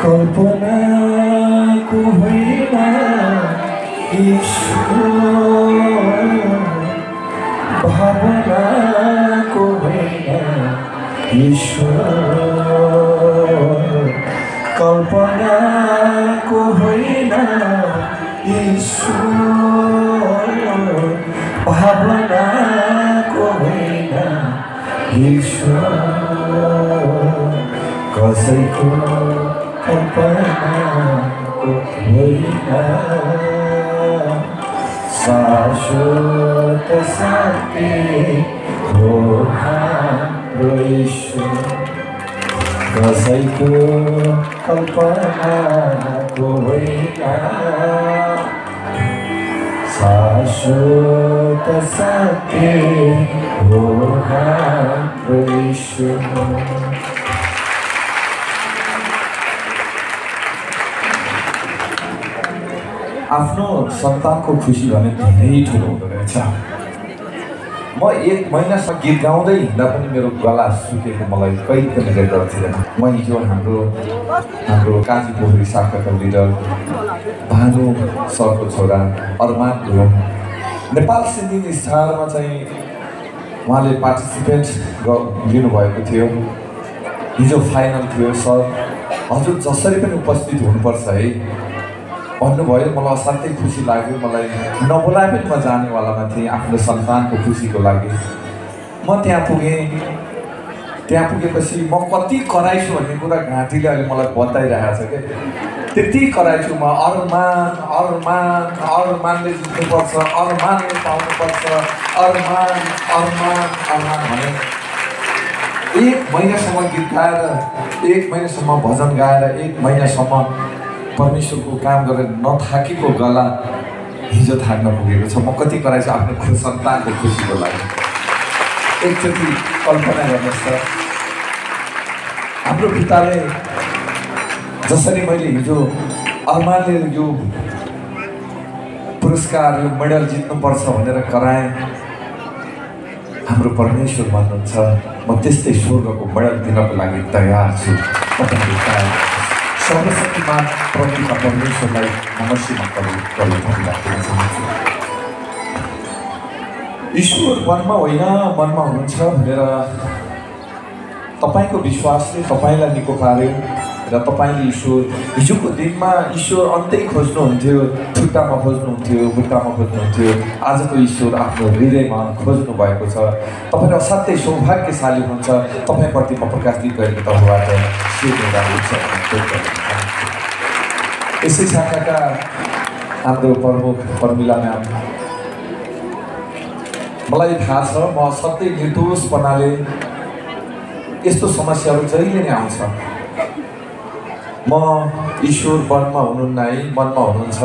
कल्पनाको होइन ईश्वर, भावनाको होइन ईश्वर, कल्पनाको होइन ईश्वर, भावनाको होइन ईश्वर, कसैको कल्पनाको होइन शाश्वत शान्ति हो हाम्रो ईश्वर, कसैको कल्पनाको होइन शाश्वत शान्ति हो हाम्रो ईश्वर। आफ्नो सन्तानको खुसी भने धेरै ठुलो हुँदो रहेछ। म 1 महिनासम्म गीत गाउँदै हिँड्दा पनि मेरो गला सुकेको मलाई कहिले पनि रेकर्ड थिएन। म हिजो हाम्रो काजी पोखरी शाखाका लिडर भानु सरको छोरा अरमान गुरुङ नेपाल सिङ्गिङ स्टारमा चाहिँ उहाँले पार्टिसिपेट लिनुभएको थियो। हिजो फाइनल थियो। सर हजुर जसरी पनि उपस्थित हुनुपर्छ है भन्नुभयो। मलाई असाध्यै खुसी लाग्यो। मलाई नबोलाए पनि म जानेवालामा थिएँ आफ्नो सन्तानको खुसीको लागि। म त्यहाँ पुगेपछि म कति कराइछु भन्ने कुरा घाँटीले अहिले मलाई बताइरहेको छ क्या। त्यति कराइछु म, अरमानले जित्नुपर्छ, अरमानले पाउनुपर्छ, अरमान भने 1 महिनासम्म गीत गाएर, 1 महिनासम्म भजन गाएर, 1 महिनासम्म परमेश्वरको काम गरेर नथाकेको गला हिजो थाक्न पुगेको छ। म कति कराइछु आफ्नो सन्तानको खुसीको लागि। एकचोटि कल्पना गर्नुहोस् त, हाम्रो पिताले जसरी मैले हिजो अरमानले यो पुरस्कार यो मेडल जित्नुपर्छ भनेर कराएँ, हाम्रो परमेश्वर भन्नुहुन्छ म त्यस्तै स्वर्गको मेडल दिनको लागि तयार छु। सर्वशक्तिमान प्रतिमा परमेश्वरलाई नमस्कार गर्न चाहन्छु। ईश्वर वनमा होइन मनमा हुनुहुन्छ भनेर तपाईँको विश्वासले तपाईँलाई निको पार्यो र तपाईँले ईश्वर हिजोको दिनमा ईश्वर अन्तै खोज्नुहुन्थ्यो, खुट्टामा खोज्नुहुन्थ्यो, खुट्टामा खोज्नुहुन्थ्यो। आजको ईश्वर आफ्नो हृदयमा खोज्नु भएको छ। तपाईँले असाध्यै सौभाग्यशाली हुनुहुन्छ। तपाईँप्रति म प्रकाशित गरेको तर्फबाट यसै शाखाका हाम्रो प्रमुख प्रमिला म्याम, मलाई थाहा छ म सधैँ निर्दोषपनाले यस्तो समस्याहरू जहिले नै आउँछ। म ईश्वर वनमा हुनुहुन्न है, मनमा हुनुहुन्छ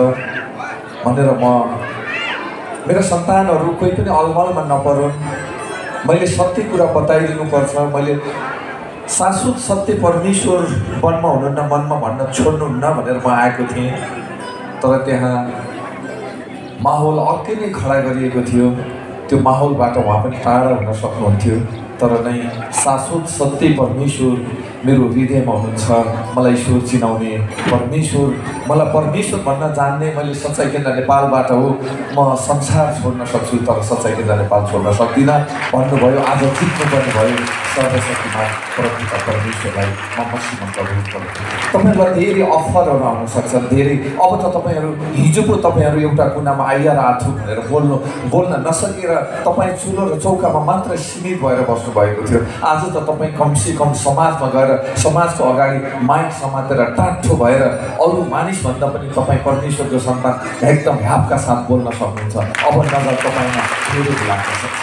भनेर म मेरा सन्तानहरू कोही पनि अलमलमा नपरुन्, मैले सत्य कुरा बताइदिनुपर्छ। मैले शाश्वत सत्य परमेश्वर वनमा हुनुहुन्न मनमा भन्न छोड्नुहुन्न भनेर म आएको थिएँ। तर त्यहाँ माहौल अर्कै नै खडा गरिएको थियो। त्यो माहौलबाट उहाँ पनि टाढा हुन सक्नुहुन्थ्यो। तर नै शाश्वत सत्य परमेश्वर मेरो हृदयमा हुनुहुन्छ। मलाई ईश्वर चिनाउने परमेश्वर, मलाई परमेश्वर भन्न जान्ने, मैले सच्चाइ केन्द्र नेपालबाट हो, म संसार छोड्न सक्छु तर सच्चाइ केन्द्र नेपाल छोड्न सक्दिनँ भन्नुभयो। आज जित्नुपर्ने भयो। सर्वशक्तिमान प्रतिमा परमेश्वरलाई म मसिनो प्रभु गर्छु। तपाईँहरूलाई धेरै अफरहरू आउन सक्छन्, धेरै। अब त तपाईँहरू हिजो पो तपाईँहरू एउटा कुनामा आइएर आछु भनेर बोल्न नसकेर तपाईँ चुलो र चौकामा मात्र सीमित भएर बस्नुभएको थियो। आज त तपाईँ कमसेकम समाजमा गएर समाजको अगाडि माइक समातेर टाठो भएर अरू मानिसभन्दा पनि तपाईँ परमेश्वरको सन्तान एकदम ह्यापका साथ बोल्न सक्नुहुन्छ। अब नजर तपाईँमा धेरै लाग्न सक्छ।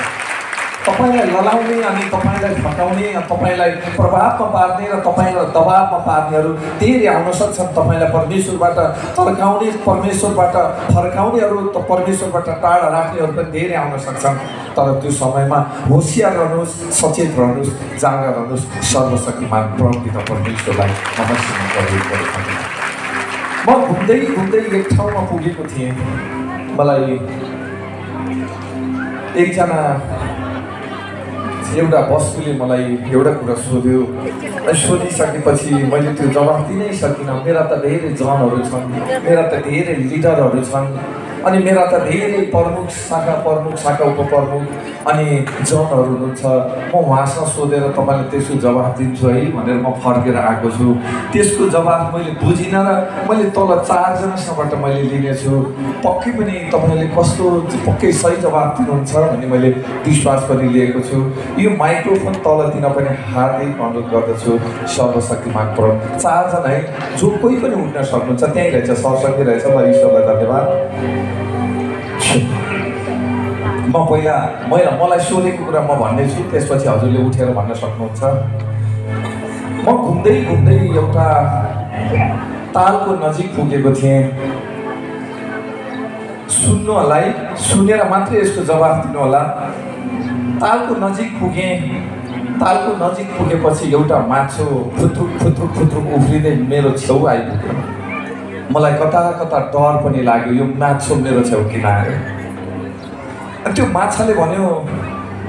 तपाईलाई ललाउने अनि तपाईलाई फटाउने, तपाईलाई प्रभावमा पार्ने र तपाईलाई दबावमा पार्नेहरू धेरै आउन सक्छन्। तपाईलाई परमेश्वरबाट तर्काउने, परमेश्वरबाट फर्काउनेहरू, त परमेश्वरबाट टाढा राख्नेहरू पनि धेरै आउन सक्छन्। तर त्यो समयमा होसियार रहनुहोस्, सचेत रहनुहोस्, जागा रहनुहोस्। सर्वशक्तिमान परमपिता परमेश्वरलाई नमस्कार गर्नु। म घुम्दै एक ठाउँमा पुगेको थिएँ। मलाई एकजना एउटा वस्तुले मलाई एउटा कुरा सोध्यो। सोधिसकेपछि मैले त्यो जवाफ दिनै सकिनँ। मेरा त धेरै जनहरू छन्, मेरा त धेरै लिडरहरू छन्, अनि मेरा त धेरै प्रमुख शाखा उपप्रमुख अनि जनहरू हुनुहुन्छ। म उहाँसँग सोधेर तपाईँले त्यसको जवाफ दिन्छु है भनेर म फर्केर आएको छु। त्यसको जवाफ मैले बुझिनँ र मैले तल 4 जनासँगबाट मैले लिनेछु। पक्कै पनि तपाईँले कस्तो पक्कै सही जवाफ दिनुहुन्छ भन्ने मैले विश्वास पनि लिएको छु। यो माइक्रोफोन तल दिन पनि हार्दिक अनुरोध गर्दछु सर्वशक्तिमान परम 4 जना है, जो कोही पनि उठ्न सक्नुहुन्छ। त्यहीँ रहेछ, सरसङ्गी रहेछ। ल ईश्वरलाई धन्यवाद। मलाई सोधेको कुरा म भन्नेछु, त्यसपछि हजुरले उठेर भन्न सक्नुहुन्छ। म घुम्दै एउटा तालको नजिक पुगेको थिएँ। सुन्नु होला है, सुनेर मात्रै यसको जवाफ दिनु होला। तालको नजिक पुगेपछि एउटा माछो खुत्रुक उफ्रिँदै मेरो छेउ आइपुग्यो। मलाई कता डर पनि लाग्यो, यो माछो मेरो छेउ किन आयो। अनि त्यो माछाले भन्यो,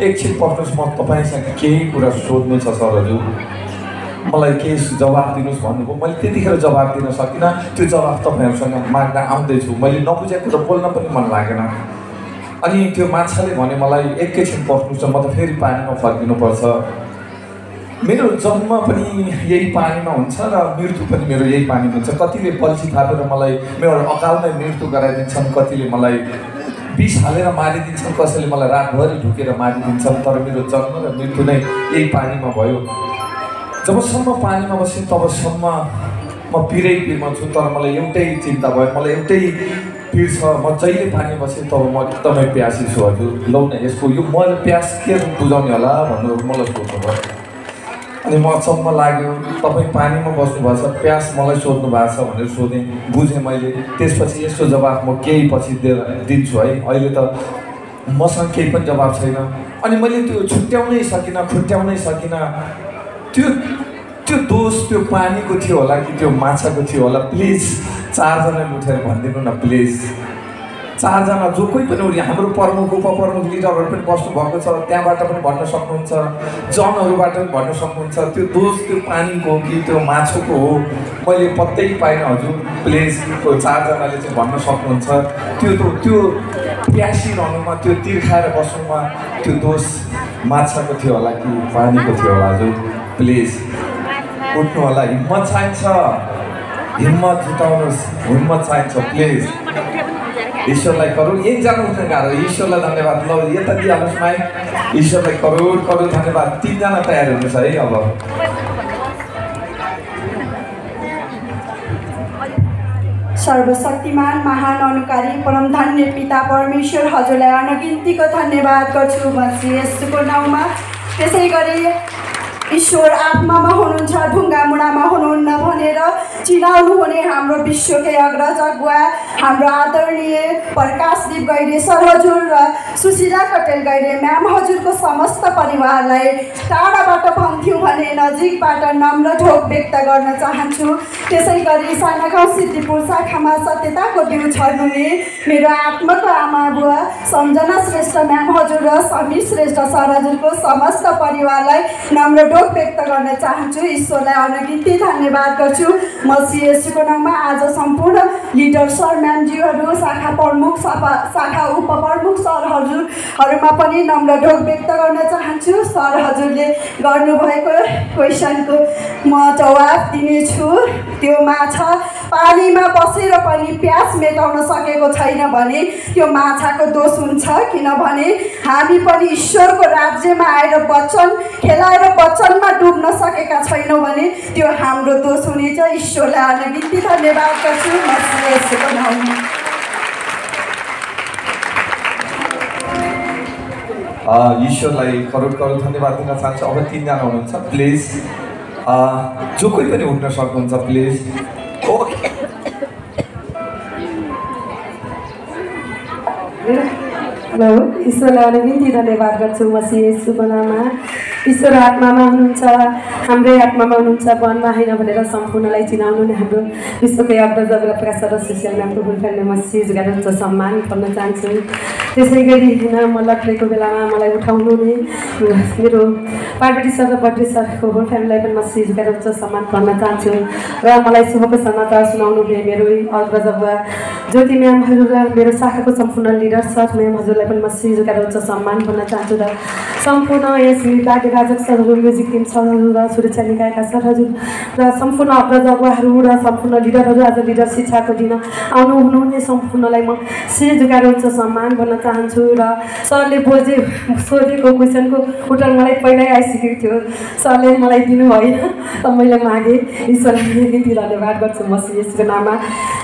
एकछिन पर्नुहोस्, म तपाईँसँग केही कुरा सोध्नु छ सर हजुर, मलाई केही जवाफ दिनुहोस् भन्नुभयो। मैले त्यतिखेर जवाफ दिन सकिनँ। त्यो जवाफ तपाईँहरूसँग माग्न आउँदैछु। मैले नबुझेको त बोल्न पनि मन लागेन। अनि त्यो माछाले भन्यो मलाई, एकैछिन पर्नुहोस्, म त फेरि पानीमा फर्किनुपर्छ। मेरो जन्म पनि यही पानीमा हुन्छ र मृत्यु पनि मेरो यही पानीमा हुन्छ। कतिले बल्छी थापेर मलाई मेरो अकालमै मृत्यु गराइदिन्छन्, कतिले मलाई विष हालेर मारिदिन्छन्, कसैले मलाई रातभरि ढुकेर मारिदिन्छन्। तर मेरो जन्म र मृत्यु नै यही पानीमा भयो। जबसम्म पानीमा बसेँ तबसम्म म पिरमा छु। तर मलाई एउटै चिन्ता भयो, मलाई एउटै पिर छ। म जहिले पानी बसेँ तब म एकदमै प्यासी छु हजुर। लौ न यसको यो मैले प्यास के बुझाउने होला भन्नु मलाई सोध्नुभयो। अनि म अचम्म लाग्यो, तपाईँ पानीमा बस्नुभएको छ, प्यास मलाई सोध्नु भएको छ भनेर सोधेँ, बुझेँ मैले। त्यसपछि यसको जवाफ म केही पछि दिन्छु है, अहिले त मसँग केही पनि जवाफ छैन। अनि मैले त्यो छुट्याउनै सकिनँ। त्यो दोष त्यो पानीको थियो होला कि त्यो माछाको थियो होला। प्लिज 4 जनाले उठेर भनिदिनु न प्लिज। 4 जना जो कोही पनि उठ्यो, हाम्रो प्रमुख उपप्रमुख लिडरहरू पनि बस्नुभएको छ, त्यहाँबाट पनि भन्न सक्नुहुन्छ, जनहरूबाट पनि भन्न सक्नुहुन्छ। त्यो दोष त्यो पानीको हो कि त्यो माछोको हो, मैले पत्तै पाइनँ हजुर। प्लिज त्यो 4 जनाले चाहिँ भन्न सक्नुहुन्छ। त्यो प्यासी रहनुमा, त्यो तिर्खाएर बस्नुमा त्यो दोष माछाको थियो होला कि पानीको थियो होला हजुर। प्लिज उठ्नु होला, हिम्मत चाहिन्छ, हिम्मत जुटाउनुहोस्, हिम्मत चाहिन्छ प्लिज। ईश्वरलाई करोड, एकजना उठ्न गाह्रो। ईश्वरलाई धन्यवाद। ल यता दिइहाल्नुहोस् माइक। ईश्वरलाई करोड धन्यवाद। 3 जना तयार हुनुहोस् है। अब सर्वशक्तिमान महान अनुकारी परम धन्य पिता परमेश्वर हजुरलाई अनगिन्तीको धन्यवाद गर्छु म यसको नाउँमा। त्यसै गरी ईश्वर आत्मामा हुनुहुन्छ, ढुङ्गा मुढामा हुनुहुन्न भनेर चिनाउनु हुने हाम्रो विश्वकै अग्रज अगुवा हाम्रो आदरणीय प्रकाशदीप गैरे सर हजुर र सुशीला कटेल गैरे म्याम हजुरको समस्त परिवारलाई टाढाबाट भन्थ्यौँ भने नजिकबाट नम्र ढोक व्यक्त गर्न चाहन्छु। त्यसै गरी सानागाउँ सिद्धिपुर शाखामा सत्यताको बिउ छर्नुहुने मेरो आत्माको आमा बुवा सम्झना श्रेष्ठ म्याम हजुर र समीर श्रेष्ठ सर हजुरको समस्त परिवारलाई नम्र व्यक्त गर्न चाहन्छु। ईश्वरलाई अनगिन्ती धन्यवाद गर्छु म सिएससीको नाममा। आज सम्पूर्ण लिडर सर म्यामज्यूहरू, शाखा प्रमुख शाखा उपप्रमुख सर हजुरहरूमा पनि नम्र ढोक व्यक्त गर्न चाहन्छु। सर हजुरले गर्नुभएको क्वेसनको म जवाफ दिनेछु। त्यो माछा पानीमा बसेर पनि प्यास मेटाउन सकेको छैन भने त्यो माछाको दोष हुन्छ, किनभने हामी पनि ईश्वरको राज्यमा आएर वचन खेलाएर वचनमा डुब्न सकेका छैनौँ भने त्यो हाम्रो दोष हुनेछ। ईश्वरलाई अनगिन्ती धन्यवाद गर्छु म यसको नाउँमा। ईश्वरलाई करोड धन्यवाद दिन चाहन्छु। अब 3 जना हुनुहुन्छ, प्लिज जो कोही पनि उठ्न सक्नुहुन्छ प्लिज। ओके हेलो, ईश्वरलाई अनगिन्ती धन्यवाद गर्छु म सिएससीको नाममा। ईश्वर आत्मामा हुनुहुन्छ, हाम्रै आत्मामा हुनुहुन्छ वनमा होइन भनेर सम्पूर्णलाई चिनाउनु नै हाम्रो विश्वकै अग्रज प्रकाश र सोसियल म्यामको फुल फ्यामिली म सिज गरेर सम्मान गर्न चाहन्छु। त्यसै गरी होइन म लट्रेको बेलामा मलाई उठाउनु नै मेरो पार्वती सर र बद्री सरको होल फ्यामिलीलाई पनि म सिज गरेर सम्मान गर्न चाहन्छु। र मलाई शुभको समाचार सुनाउनु भए मेरो अग्रज ज्योति म्यामहरू र मेरो शाखाको सम्पूर्ण लिडर सर म्याम हजुरलाई पनि म सिज गरेर सम्मान गर्न चाहन्छु। र सम्पूर्ण यस निकायका राजक सरहरू, म्युजिक टिम सरहरू र सुरक्षा निकायका सर हजुर र सम्पूर्ण अग्रज अगुवाहरू र सम्पूर्ण लिडरहरू आज लिडर शिक्षाको दिन आउनुहुने सम्पूर्णलाई म सिर झुकाएर उच्च सम्मान गर्न चाहन्छु। र सरले सोधेको क्वेसनको उत्तर मलाई पहिल्यै आइसकेको थियो, सरले मलाई दिनु भएन र मैले मागेँ। ईश्वरलाई निम्ति धन्यवाद गर्छु म यसको नाममा,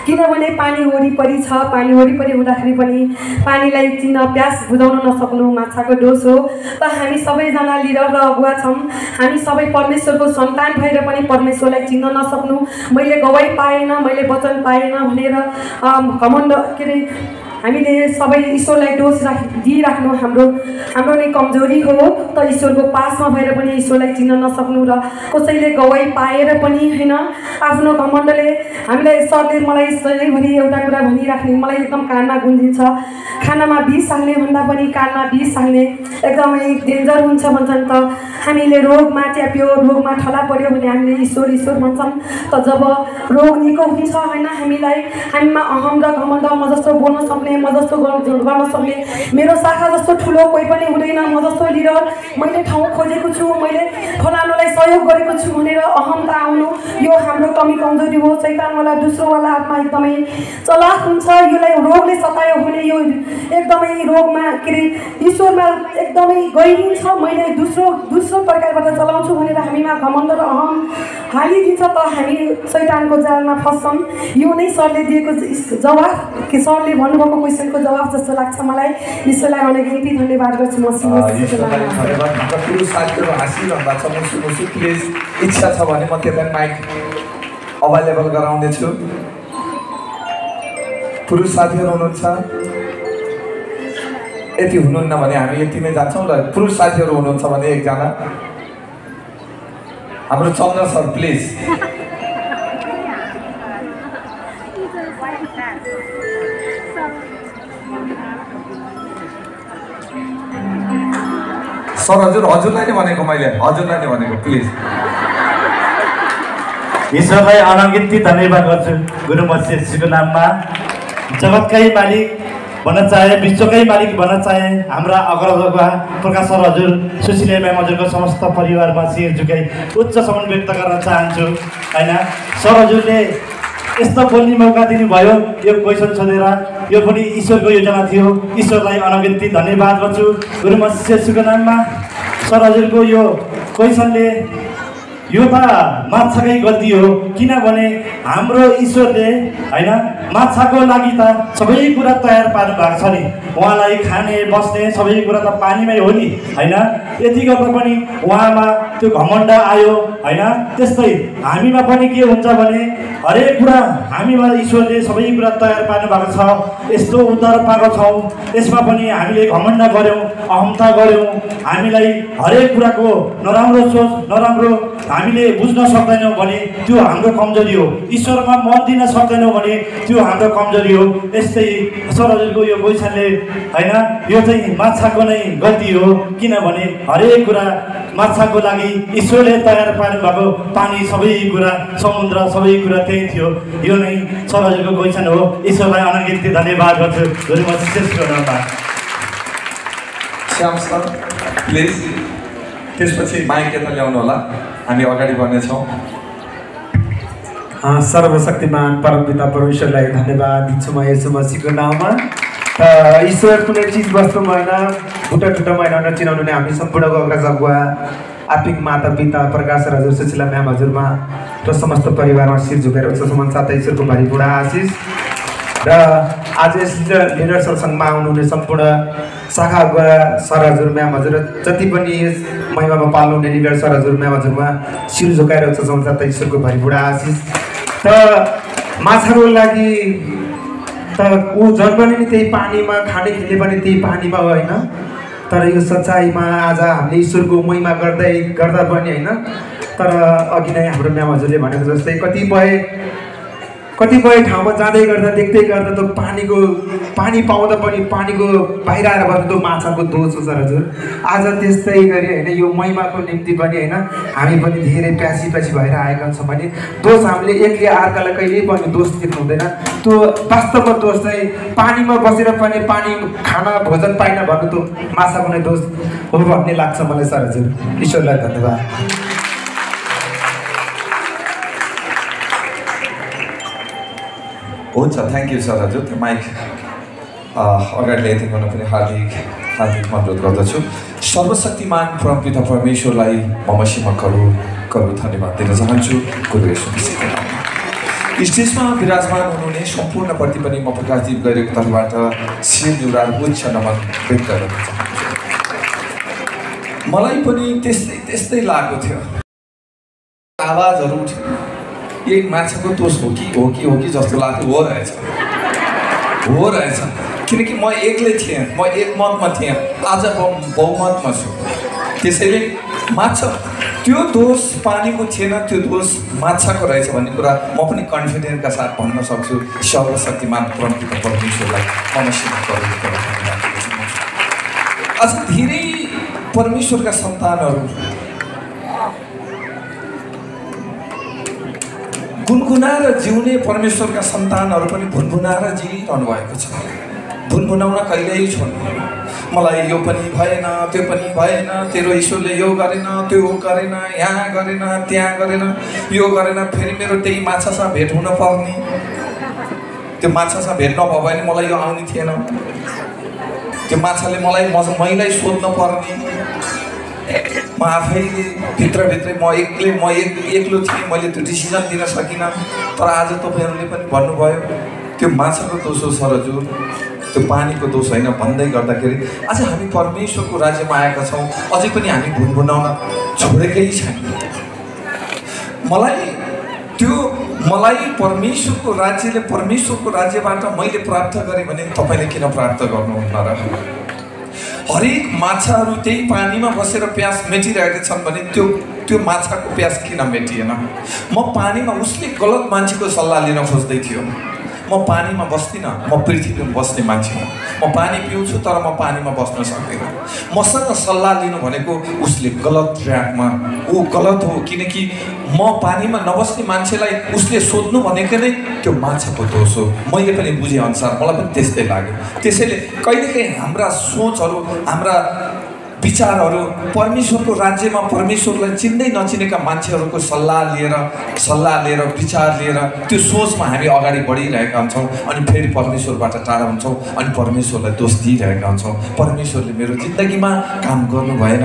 किनभने पानी वरिपरि छ। पानी वरिपरि हुँदाखेरि पनि पानीलाई चिन्न प्यास बुझाउन नसक्नु माछाको दोष हो। त हामी सबैजना लिडर र अगुवा छौँ, हामी सबै परमेश्वरको सन्तान भएर पनि परमेश्वरलाई चिन्न नसक्नु, मैले गवाई पाएन, मैले वचन पाएन भनेर घमण्ड के अरे हामीले सबै ईश्वरलाई दोष दिइराख्नु हाम्रो नै कमजोरी हो। त ईश्वरको पासमा भएर पनि ईश्वरलाई चिन्न नसक्नु र कसैले गवाई पाएर पनि होइन आफ्नो घमण्डले हामीलाई सरले मलाई सधैँभरि एउटा कुरा भनिराख्ने मलाई एकदम कानमा गुन्जिन्छ। खानामा विष हाल्ने भन्दा पनि कानमा विष हाल्ने एकदमै डेन्जर हुन्छ भन्छन्। त हामीले रोगमा च्याप्यो, रोगमा ठला पर्यो भने हामीले ईश्वर ईश्वर भन्छौँ। त जब रोग निको हुन्छ होइन हामीमा अहम र घमण्ड म जस्तो बोल्न सक्ने, म जस्तो गर्न सक्ने, मेरो शाखा जस्तो ठुलो कोही पनि हुँदैन, म जस्तो लिडर मैले ठाउँ खोजेको छु, मैले फलानुलाई सहयोग गरेको छु भनेर अहमता आउनु यो हाम्रो कमी कमजोरी हो। शैतानवाला दोस्रोवाला आत्मा एकदमै चलाक हुन्छ। यसलाई रोगले सतायो भने यो एकदमै रोगमा के अरे ईश्वरमा एकदमै गइदिन्छ। मैले दोस्रो प्रकारबाट चलाउँछु भनेर हामीमा घमण्ड र अहम हालिदिन्छ। त हामी शैतानको जालमा फस्छौँ। यो नै सरले दिएको जवाफ कि सरले भन्नुभएको क्वेसनको जवाफ जस्तो लाग्छ मलाई। ईश्वरलाई अनेक धन्यवाद गर्छु म। पुरुष साथीहरू हाँसिरहँदा छ मुसु प्लिज इच्छा छ भने म त्यसलाई माइक अभाइलेबल गराउनेछु। पुरुष साथीहरू हुनुहुन्छ, यति हुनुहुन्न भने हामी यतिमै जान्छौँ। र पुरुष साथीहरू हुनुहुन्छ भने एकजना हाम्रो चन्द्र सर प्लिज। सर हजुरलाई नै भनेको मैले, हजुरलाई नै भनेको प्लिज। ईश्वरलाई अनगिन्ती धन्यवाद गर्छु गुरु मसिहको नाममा। जगतकै मालिक भन्न चाहे, विश्वकै मालिक भन्न चाहे, हाम्रा अग्रजका प्रकाश सर हजुर, सुशील म्याम हजुरको समस्त परिवारमा शिर झुकाई उच्च सम्मान व्यक्त गर्न चाहन्छु होइन। सर हजुरले यस्तो बोल्ने मौका दिनुभयो, यो क्वेसन सोधेर, यो पनि ईश्वरको योजना थियो। ईश्वरलाई अनगिन्ती धन्यवाद गर्छु गुरु मसिहको नाममा। सर हजुरको यो क्वेसनले यो त माछाकै गल्ती हो, किनभने हाम्रो ईश्वरले होइन माछाको लागि त सबै कुरा तयार पार्नु भएको छ नि। उहाँलाई खाने बस्ने सबै कुरा त पानीमै हो नि होइन। यति गर्दा पनि उहाँमा त्यो घमण्ड आयो होइन। त्यस्तै हामीमा पनि के हुन्छ भने हरेक कुरा हामीमा ईश्वरले सबै कुरा तयार पार्नु भएको छ। यस्तो उद्धार पाएको छौँ, यसमा पनि हामीले घमण्ड गऱ्यौँ, अहमता गऱ्यौँ। हामीलाई हरेक कुराको नराम्रो सोच, नराम्रो हामीले बुझ्न सक्दैनौँ भने त्यो हाम्रो कमजोरी हो। ईश्वरमा मन दिन सक्दैनौँ भने त्यो हाम्रो कमजोरी हो। यस्तै सर हजुरको यो क्वेसनले होइन यो चाहिँ माछाको नै गल्ती हो, किनभने हरेक कुरा माछाको लागि ईश्वरले तयार पार्नु भएको पानी सबै कुरा, समुद्र सबै कुरा त्यही थियो। यो नै सर हजुरको क्वेसन हो। ईश्वरलाई अनगिन्ती धन्यवाद गर्छु गुरु मसिहको नाममा। Shyam sir please. त्यसपछि माइक यता ल्याउनु होला, हामी अगाडि बढ्नेछौँ। सर्वशक्तिमान परमपिता परमेश्वरलाई धन्यवाद दिन्छु म यसो मसीहको नाममा। ईश्वर कुनै चिज वस्तुमा होइन, टुटा महिना चिनाउनु नै हामी सम्पूर्णको अग्रज अगुवा आत्मिक माता पिता प्रकाश हजुर, सुशीला म्याम हजुरमा र समस्त परिवारमा शिर झुकेर उच्च सम्मान साथै ईश्वरको भारी बुढा आशिष र आज यस लिडरसँग सङ्घमा आउनुहुने सम्पूर्ण शाखा अगुवा सर हजुर, म्याम हजुर, जति पनि यस महिमामा पाल्नुहुने लिडर सर हजुर, म्याम हजुरमा शिर झुकाएर उच्च सम्मान साथै ईश्वरको भारी बुढा आशिष। त माछाको लागि त ऊ जन्मने नि त्यही पानीमा, खाने खेल्ने पनि त्यही पानीमा हो होइन। तर यो सच्चाइमा आज हामीले ईश्वरको महिमा गर्दा पनि होइन तर अघि नै हाम्रो म्याम हजुरले भनेको जस्तै कतिपय ठाउँमा जाँदै गर्दा देख्दै गर्दा त्यो पानी पाउँदा पनि पानीको बाहिर आएर बस्नु त्यो माछाको दोष हो सर हजुर। आज त्यस्तै गरी होइन यो महिमाको निम्ति पनि होइन हामी पनि धेरै प्यासी भएर आएका छौँ भने दोष हामीले एकले अर्कालाई कहिल्यै पनि दोष दिनु हुँदैन। त्यो वास्तवमा दोष चाहिँ पानीमा बसेर पनि पानी खाना भोजन पाइन भन्नु त्यो माछाको नै दोष हो भन्ने लाग्छ मलाई सर हजुर। ईश्वरलाई धन्यवाद। हुन्छ, थ्याङ्क यू सर हजुर। त्यो माइक अगाडि ल्याइदिनु गर्न पनि हार्दिक अनुरोध गर्दछु। सर्वशक्तिमान परमपिता परमेश्वरलाई म मसिमा करोड धन्यवाद दिन चाहन्छु। गुरु येशू मसीहको नाममा स्टेजमा विराजमान हुनुहुने सम्पूर्णप्रति पनि म प्रकाशदीप गरेको तर्फबाट शिर जुरार उच्च नमन व्यक्त गर्न चाहन्छु। मलाई पनि त्यस्तै लागेको थियो, आवाजहरू उठ्यो, एक माछाको दोष हो कि जस्तो लाग्थ्यो। हो रहेछ किनकि म एक्लै थिएँ, म एकमतमा थिएँ, आज बहुमतमा छु। त्यसैले माछा त्यो दोष पानीको थिएन, त्यो दोष माछाको रहेछ भन्ने कुरा म पनि कन्फिडेन्टका साथ भन्न सक्छु। सर्वशक्तिमान परमपिता परमेश्वरलाई अझ धेरै परमेश्वरका सन्तानहरू गुनगुनाएर जिउने परमेश्वरका सन्तानहरू पनि भुनभुनाएर जिइरहनु भएको छ। भुनभुनाउन कहिल्यै छोड्नु, मलाई यो पनि भएन, त्यो पनि भएन, तेरो ईश्वरले यो गरेन, त्यो गरेन, यहाँ गरेन, त्यहाँ गरेन, यो गरेन, फेरि मेरो त्यही माछासँग भेट हुन पर्ने, त्यो माछासँग भेट नभयो भने मलाई यो आउने थिएन, त्यो माछाले मैलाई सोध्न पर्ने, म आफैले भित्रभित्रै म एक्लो थिएँ, मैले त्यो डिसिजन दिन सकिनँ। तर आज तपाईँहरूले पनि भन्नुभयो त्यो माछाको दोष हो सर हजुर, त्यो पानीको दोष होइन भन्दै गर्दाखेरि आज हामी परमेश्वरको राज्यमा आएका छौँ। अझै पनि हामी भुनभुनाउन छोडेकै छैन। मलाई परमेश्वरको राज्यबाट मैले प्राप्त गरेँ भने तपाईँले किन प्राप्त गर्नुहुन्न र? हरेक माछाहरू त्यही पानीमा बसेर प्यास मेटिरहेका छन् भने त्यो माछाको प्यास किन मेटिएन? म पानीमा उसले गलत मान्छेको सल्लाह लिन खोज्दै थियो। म पानीमा बस्दिनँ, म पृथ्वीमा बस्ने मान्छे हो। म पानी पिउँछु तर म पानीमा बस्न सक्दिनँ। मसँग सल्लाह लिनु भनेको उसले गलत ट्र्याकमा, ऊ गलत हो। किनकि म पानीमा नबस्ने मान्छेलाई उसले सोध्नु भनेको नै त्यो माछाको दोष हो। मैले पनि बुझेअनुसार मलाई पनि त्यस्तै लाग्यो। त्यसैले कहिलेकाहीँ हाम्रा सोचहरू, हाम्रा विचारहरू परमेश्वरको राज्यमा परमेश्वरलाई चिन्दै नचिनेका मान्छेहरूको सल्लाह लिएर विचार लिएर त्यो सोचमा हामी अगाडि बढिरहेका हुन्छौँ अनि फेरि परमेश्वरबाट टाढा हुन्छौँ अनि परमेश्वरलाई दोष दिइरहेका हुन्छौँ। परमेश्वरले मेरो जिन्दगीमा काम गर्नु भएन,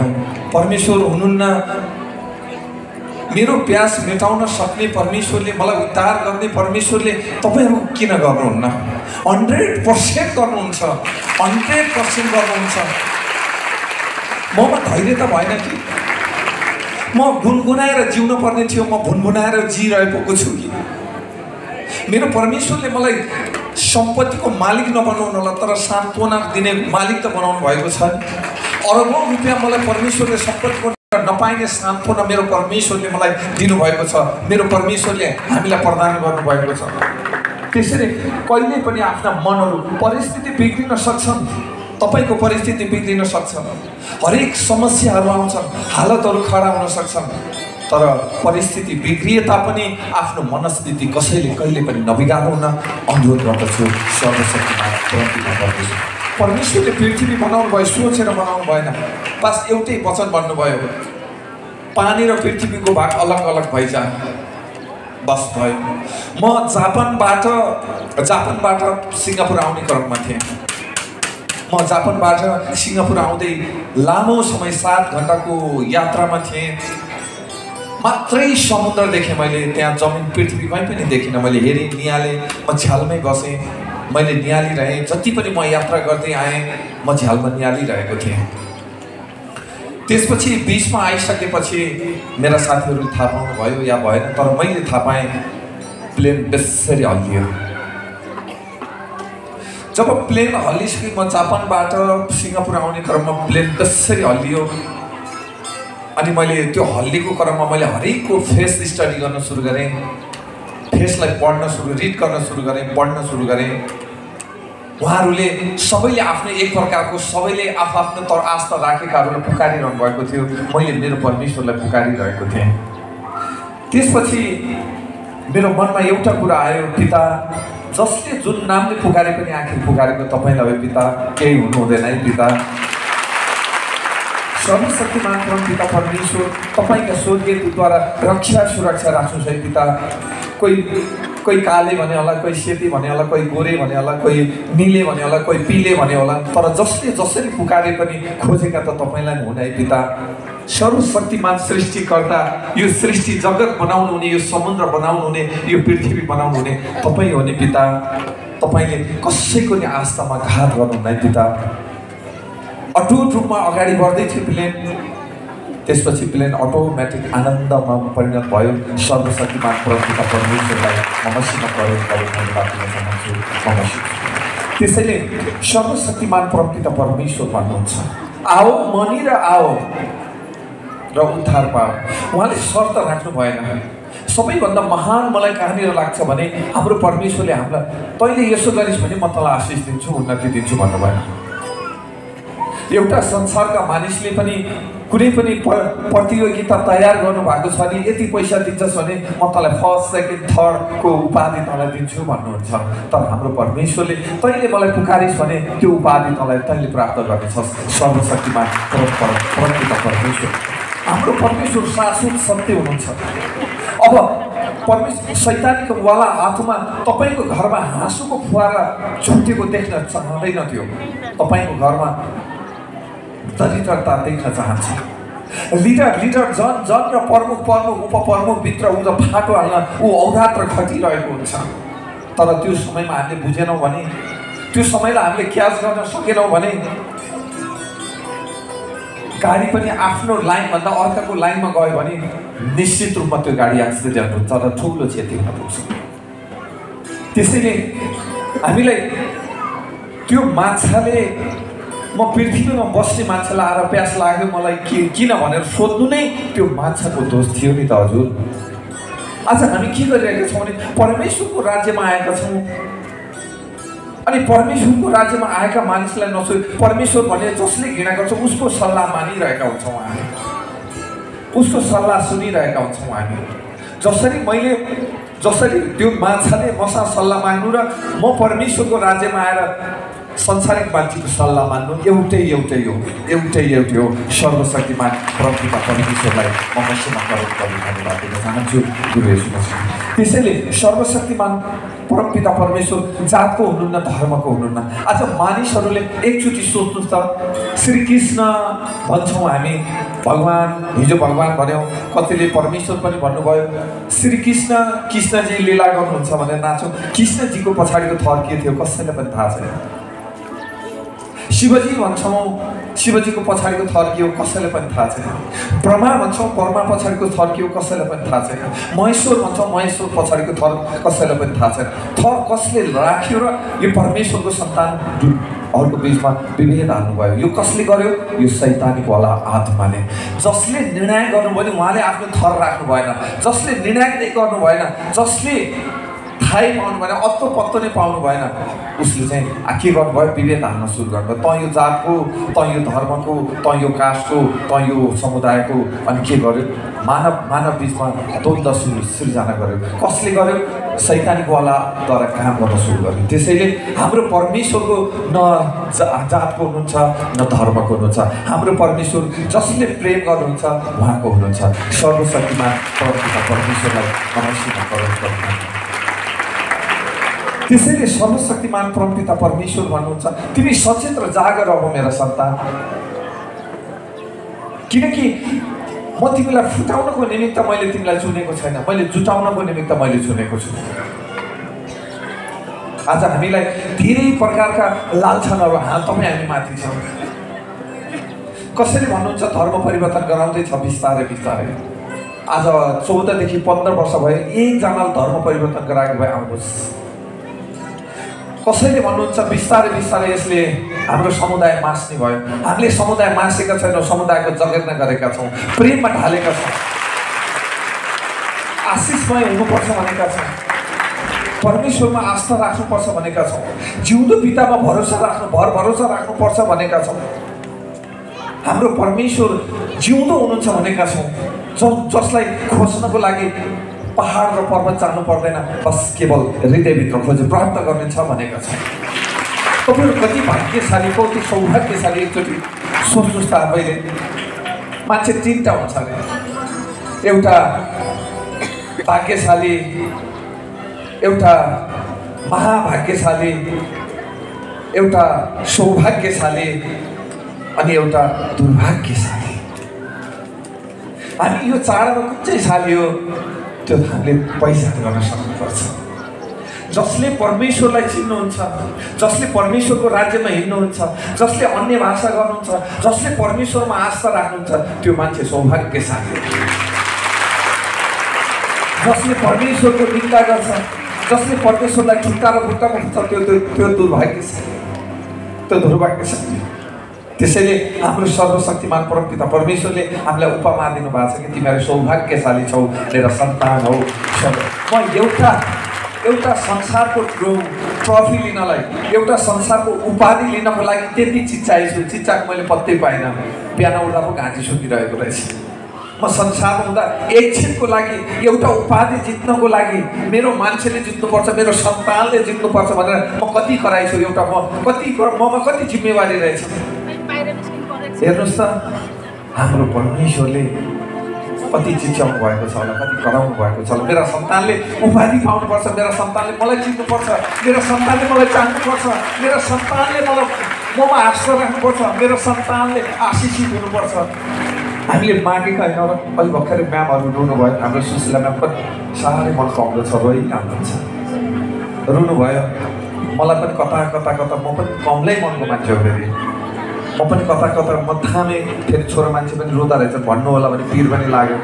परमेश्वर हुनुहुन्न, मेरो प्यास मेटाउन सक्ने परमेश्वरले, मलाई उद्धार गर्ने परमेश्वरले तपाईँहरू किन गर्नुहुन्न? 100% गर्नुहुन्छ, 100% गर्नुहुन्छ। ममा धैर्य त भएन कि म गुनगुनाएर जिउनु पर्ने थियो, म भुनभुनाएर जिइरहेको छु कि? मेरो परमेश्वरले मलाई सम्पत्तिको मालिक नबनाउनु होला तर सान्त्वना दिने मालिक त बनाउनु भएको छ नि। अरबौँ रुपियाँ मलाई परमेश्वरले सम्पत्तिको नपाइने सान्त्वना मेरो परमेश्वरले मलाई दिनुभएको छ, मेरो परमेश्वरले हामीलाई प्रदान गर्नुभएको छ। त्यसैले कहिले पनि आफ्ना मनहरू, परिस्थिति बिग्रिन सक्छन्, तपाईँको परिस्थिति बिग्रिन सक्छ, हरेक समस्याहरू आउँछन्, हालतहरू खडा हुन सक्छन्, तर परिस्थिति बिग्रिए तापनि आफ्नो मनस्थिति कसैले कहिले पनि नबिगार्नुहुन अनुरोध गर्दछु। सर्वशक्तिमान परमेश्वरले पृथ्वी बनाउनु भयो, सोचेर बनाउनु भएन। बस एउटै वचन भन्नुभयो, पानी र पृथ्वीको भाग अलग अलग भइजा, बस भयो। म जापानबाट सिङ्गापुर आउने क्रममा थिएँ। म जापानबाट सिङ्गापुर आउँदै लामो समय 7 घन्टाको यात्रामा थिएँ। मात्रै समुद्र देखेँ मैले, त्यहाँ जमिन पृथ्वीमै पनि देखिनँ। मैले हेरेँ, निहालेँ, म झ्यालमै बसेँ, मैले निहालिरहेँ। जति पनि म यात्रा गर्दै आएँ म झ्यालमा निहालिरहेको थिएँ। त्यसपछि बिचमा आइसकेपछि मेरा साथीहरूले थाहा पाउनु भयो या भएन, तर मैले थाहा पाएँ प्लेन बेसरी हल्लियो। जब प्लेन हल्लिसक्यो, म जापानबाट सिङ्गापुर आउने क्रममा प्लेन त्यसरी हल्लियो। अनि मैले त्यो हल्लीको क्रममा मैले हरेकको फेस स्टडी गर्न सुरु गरेँ, फेसलाई रिड गर्न सुरु गरेँ, पढ्न सुरु गरेँ। उहाँहरूले सबैले आफ्नो एक प्रकारको सबैले आफ्नो आस्था राखेकाहरूलाई पुकारिरहनु भएको थियो। मैले मेरो परमेश्वरलाई पुकारिरहेको थिएँ। त्यसपछि मेरो मनमा एउटा कुरा आयो, पिता जसले जुन नामले पुकारे पनि आखिर पुकारेको तपाईँलाई हो पिता, केही हुनु हुँदैन है पिता। सर्वशक्तिमान पिता परमेश्वर तपाईँका स्वर्गीयद्वारा रक्षा सुरक्षा राख्नुहोस् है पिता। कोही काले भने होला, कोही सेती भने होला, कोही गोरे भने होला, कोही निले भने होला, कोही पिले भने होला, तर जसले जसरी पुकारे पनि खोजेका त तपाईँलाई हुन् है पिता। सर्वशक्तिमान सृष्टिकर्ता, यो सृष्टि जगत बनाउनु हुने, यो समुद्र बनाउनु हुने, यो पृथ्वी बनाउनु हुने तपाईँ हो नि पिता। तपाईँले कसैको नि आस्थामा घात गर्नुहुन्न पिता। अटुट रूपमा अगाडि बढ्दै थियो प्लेन। त्यसपछि प्लेन अटोमेटिक आनन्दमा परिणत भयो। सर्वशक्तिमान परमपिता परमेश्वरलाई मसिनो प्रयोग गरेर धन्यवाद दिन चाहन्छु। त्यसैले सर्वशक्तिमान परमपिता परमेश्वर भन्नुहुन्छ, आओ मनी र आओ र उद्धार पाओ। उहाँले शर्त राख्नु भएन। सबैभन्दा महान मलाई कहाँनिर लाग्छ भने हाम्रो परमेश्वरले हामीलाई तैँले यसो गरिस् भने म तँलाई आशिष दिन्छु, उन्नति दिन्छु भन्नुभएन। एउटा संसारका मानिसले पनि कुनै पनि प्रतियोगिता तयार गर्नुभएको छ भने यति पैसा दिन्छस् भने म तँलाई फर्स्ट सेकेन्ड थर्डको उपाधि तँलाई दिन्छु भन्नुहुन्छ। तर हाम्रो परमेश्वरले तैँले मलाई पुकारिस् भने त्यो उपाधि तैँले प्राप्त गर्नेछस्। सर्वशक्तिमान परमपिता परमेश्वर, हाम्रो परमेश्वर शाश्वत सत्य हुनुहुन्छ। अब परमेश्वर शैतानीको वाला हातमा तपाईँको घरमा हाँसोको फुवारा छुटेको देख्न चाहँदैन थियो। तपाईँको घरमा दरिद्रता देख्न चाहन्छ। लिडर जन र प्रमुख उपप्रमुखभित्र ऊ त फाटो हाल्न ऊ औघात्र खटिरहेको हुन्छ। तर त्यो समयमा हामीले बुझेनौँ भने, त्यो समयलाई हामीले क्याच गर्न सकेनौँ भने गाडी पनि आफ्नो लाइनभन्दा अर्काको लाइनमा गयो भने निश्चित रूपमा त्यो गाडी एक्सिडेन्ट हुन्छ र ठुलो क्षति हुन पुग्छ। त्यसैले हामीलाई त्यो माछाले, म पृथ्वीमा बस्ने मान्छेलाई आएर प्यास लाग्यो मलाई किन भनेर सोध्नु नै त्यो माछाको दोष थियो नि त हजुर। आज हामी के गरिरहेका छौँ भने परमेश्वरको राज्यमा आएका छौँ अनि परमेश्वरको राज्यमा आएका मानिसलाई नसो परमेश्वर भने जसले घृणा गर्छ उसको सल्लाह मानिरहेका हुन्छौँ हामी, उसको सल्लाह सुनिरहेका हुन्छौँ हामी। जसरी त्यो माछाले मसँग सल्लाह माग्नु र म परमेश्वरको राज्यमा आएर संसारिक मान्छेको सल्लाह मान्नु एउटै हो। सर्वशक्तिमान परमपिता परमेश्वरलाई म मसिनो प्रयोग गर्न धन्यवाद दिन चाहन्छु गुरु येशू मसीह। त्यसैले सर्वशक्तिमान परमपिता परमेश्वर जातको हुनुहुन्न, धर्मको हुनुहुन्न। आज मानिसहरूले एकचोटि सोच्नुहोस् त, श्रीकृष्ण भन्छौँ हामी, भगवान, हिजो भगवान भन्यौँ, कतिले परमेश्वर पनि भन्नुभयो। कृष्णजी लीला गर्नुहुन्छ भनेर नाच्छौँ। कृष्णजीको पछाडिको थर के थियो कसैलाई पनि थाहा छैन। शिवजी भन्छौँ, शिवजीको पछाडिको थर के हो कसैलाई पनि थाहा छैन। ब्रह्मा भन्छौँ, ब्रह्मा पछाडिको थर के हो कसैलाई पनि थाहा छैन। महेश्वर भन्छौँ, महेश्वर पछाडिको थर कसैलाई पनि थाहा छैन। थर कसले राख्यो र यो परमेश्वरको सन्तानहरूको बिचमा विभेद हाल्नुभयो, यो कसले गर्यो? यो शैतानीवाला आत्माले। जसले निर्णय गर्नुभयो नि उहाँले आफ्नो थर राख्नु भएन, जसले निर्णय नै गर्नु भएन, जसले थाहै पाउनु भएन, अत्तो पत्तो नै पाउनु भएन, उसले चाहिँ के गर्नुभयो? विभेद हाल्न सुरु गर्नुभयो। तँ यो जातको, तँ यो धर्मको, तँ यो कास्टको, तँ यो समुदायको, अनि के गर्यो? मानव बिचमा द्वन्द्व सृजना गर्यो। कसले गर्यो? शैतानीवालाद्वारा काम गर्न सुरु गर्यो। त्यसैले हाम्रो परमेश्वरको न जातको हुनुहुन्छ न धर्मको हुनुहुन्छ। हाम्रो परमेश्वर जसले प्रेम गर्नुहुन्छ उहाँको हुनुहुन्छ। सर्वशक्तिमान परमपिता परमेश्वरलाई नमस्कार गर्नुहुन्छ। त्यसैले सर्वशक्तिमान परमपिता परमेश्वर भन्नुहुन्छ, तिमी सचेत र जागर रह मेरा सन्तान, किनकि म तिमीलाई फुटाउनको निमित्त मैले तिमीलाई चुनेको छैन, मैले जुटाउनको निमित्त मैले चुनेको छु। आज हामीलाई धेरै प्रकारका लालछनहरू हामी माथि छौँ। कसैले भन्नुहुन्छ धर्म परिवर्तन गराउँदैछ बिस्तारै बिस्तारै। आज 14 देखि 15 वर्ष भयो, एकजनाले धर्म परिवर्तन गराएको भए आउनुहोस्। कसैले भन्नुहुन्छ बिस्तारै बिस्तारै यसले हाम्रो समुदाय मास्ने भयो। हामीले समुदाय मासेका छैनौँ, समुदायको जगेर्ना गरेका छौँ, प्रेममा ढालेका छौँ, आशिषमय हुनुपर्छ भनेका छौँ, परमेश्वरमा आस्था राख्नुपर्छ भनेका छौँ, जिउँदो पितामा भरोसा राख्नुपर्छ भनेका छौँ। हाम्रो परमेश्वर जिउँदो हुनुहुन्छ भनेका छौँ, जसलाई खोज्नको लागि पहाड र पर्वत जानु पर्दैन, बस केवल हृदयभित्र खोजी प्राप्त गर्नेछ भनेका छौँ। तपाईँहरू कति भाग्यशाली, कति सौभाग्यशाली। एकचोटि सोच्नुहोस् त आफैले, मान्छे तिनवटा हुन्छ अरे, एउटा भाग्यशाली, एउटा महाभाग्यशाली, एउटा सौभाग्यशाली अनि एउटा दुर्भाग्यशाली। हामी यो चारमा कुन चाहिँ शाली हो त्यो हामीले पहिचान गर्न सक्नुपर्छ। जसले परमेश्वरलाई चिन्नुहुन्छ, जसले परमेश्वरको राज्यमा हिँड्नुहुन्छ, जसले अन्य भाषा गर्नुहुन्छ, जसले परमेश्वरमा आस्था राख्नुहुन्छ, त्यो मान्छे सौभाग्यशाली। जसले परमेश्वरको निन्दा गर्छ, जसले परमेश्वरलाई ठुट्टा र खुट्टामा खुट्छ, त्यो दुर्भाग्यशाली, त्यो दुर्भाग्यशाली। त्यसैले हाम्रो सर्वशक्तिमान परमपिता परमेश्वरले हामीलाई उपमा दिनुभएको छ कि तिमीहरू सौभाग्यशाली छौ, मेरा सन्तान हौ। म एउटा संसारको ट्रफी लिनलाई, एउटा संसारको उपाधि लिनको लागि त्यति चिच्चाएछु, चिच्चाएको मैले पत्तै पाइनँ। बिहान उठ्दा पो घाँटी सुकिरहेको रहेछ। म संसारमा हुँदा एकछिनको लागि एउटा उपाधि जित्नको लागि मेरो मान्छेले जित्नुपर्छ, मेरो सन्तानले जित्नुपर्छ भनेर म कति कराइछु। एउटा ममा कति जिम्मेवारी रहेछ। हेर्नुहोस् त, हाम्रो परमेश्वरले कति चिच्याउनु भएको छ होला, कति कराउनु भएको छ होला। मेरा सन्तानले उपाधि पाउनुपर्छ, मेरा सन्तानले मलाई चिन्नुपर्छ, मेरा सन्तानले मलाई जान्नुपर्छ, मेरा सन्तानले ममा आस्था राख्नुपर्छ, मेरो सन्तानले आशिषित हुनुपर्छ। हामीले मागेका होइन र अलि भर्खरै म्यामहरू रुनुभयो। हाम्रो सुशीला म्याम पनि साह्रै मन कमलो छ, रोइहाल्नुहुन्छ, रुनुभयो। मलाई पनि कता म पनि कमलै मनको मान्छे हो। फेरि म पनि कता म थामे, फेरि छोरो मान्छे पनि रुँदा रहेछ भन्नु होला भने पिर पनि लाग्यो।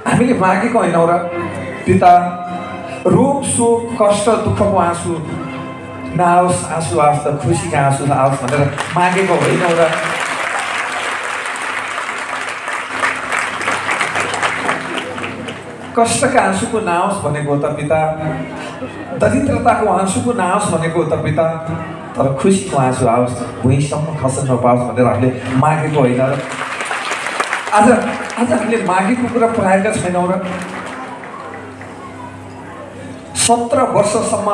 हामीले मागेको होइनौँ र पिता, रोग शोक कष्ट दुःखको आँसु नआओस्, आँसु आओस् त खुसीका आँसु आओस् भनेर मागेको होइनौँ र कष्टका आँसुको नआओस् भनेको हो त पिता, दरिद्रताको आँसुको नआओस् भनेको हो त पिता, तर खुसीको आँसु आओस्, भुइँसम्म खस्न नपाओस् भनेर हामीले मागेको होइन र आज हामीले मागेको कुरा पाएका छैनौँ र 17 वर्षसम्म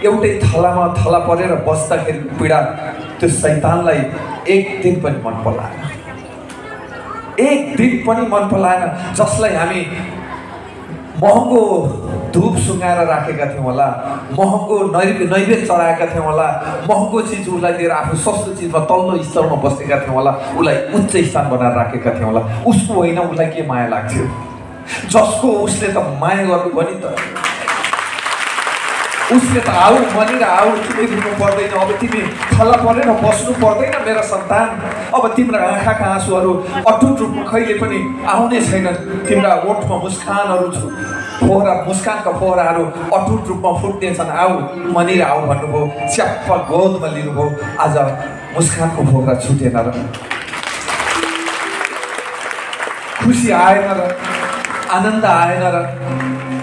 एउटै थला परेर बस्दाखेरि पीडा त्यो शैतानलाई एक दिन पनि मन पलाएन, एक दिन पनि मन पलाएन। जसलाई हामी महँगो धूप सुँगाएर राखेका थियौँ होला, महँगो नैवेद्य चढाएका थियौँ होला, महँगो चिज उसलाई दिएर आफू सस्तो चिजमा तल्लो स्तरमा बसेका थियौँ होला, उसलाई उच्च स्थान बनाएर राखेका थियौँ होला। उसको होइन उसलाई के माया लाग्थ्यो, जसको उसले त माया गर्नु पनि त, उसले त आऊ मनिर आऊ, तिमी रुनु पर्दैन, अब तिमी थला परेर बस्नु पर्दैन मेरा सन्तान, अब तिम्रा आँखाका आँसुहरू अटुट रूपमा कहिले पनि आउने छैनन्, तिम्रा ओठमा मुस्कानहरू मुस्कानका फोहराहरू अटुट रूपमा फुट्नेछन्, आऊ मनिर आऊ भन्नुभयो, च्याप्प गोदमा लिनुभयो। आज मुस्कानको फोहरा छुटेन र खुसी आएन र आनन्द आएन र,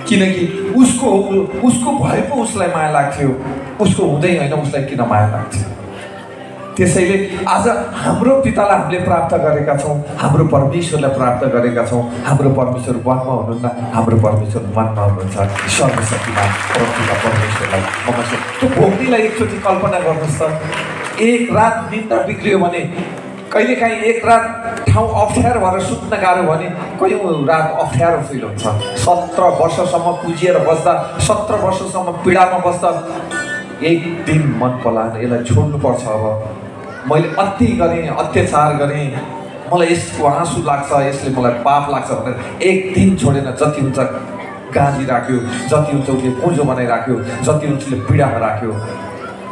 किनकि उसको भए पो उसलाई माया लाग्थ्यो, उसको हुँदै होइन उसलाई किन माया लाग्थ्यो। त्यसैले आज हाम्रो पितालाई हामीले प्राप्त गरेका छौँ, हाम्रो परमेश्वरलाई प्राप्त गरेका छौँ। हाम्रो परमेश्वर वनमा हुनुहुन्न, हाम्रो परमेश्वर मनमा हुनुहुन्छ। सर्वशक्तिमान परमपिता परमेश्वरलाई नमस्कार। त्यो भोग्नेलाई एकचोटि कल्पना गर्नुहोस् त, एक रात निद्रा बिग्रियो भने, कहिलेकाहीँ एक रात ठाउँ अप्ठ्यारो भएर सुत्न गाह्रो भने कयौँ रात अप्ठ्यारो फिल हुन्छ। 17 वर्षसम्म पुजिएर बस्दा, 17 वर्षसम्म पीडामा बस्दा एक दिन मन पलाएन, यसलाई छोड्नुपर्छ। अब मैले अति गरेँ, अत्याचार गरेँ, मलाई यसको आँसु लाग्छ, यसले मलाई पाप लाग्छ भनेर एक दिन छोडेन। जति हुन्छ गाली राख्यो, जति हुन्छ उसले पुँजो बनाइराख्यो, जति उसले पीडामा राख्यो,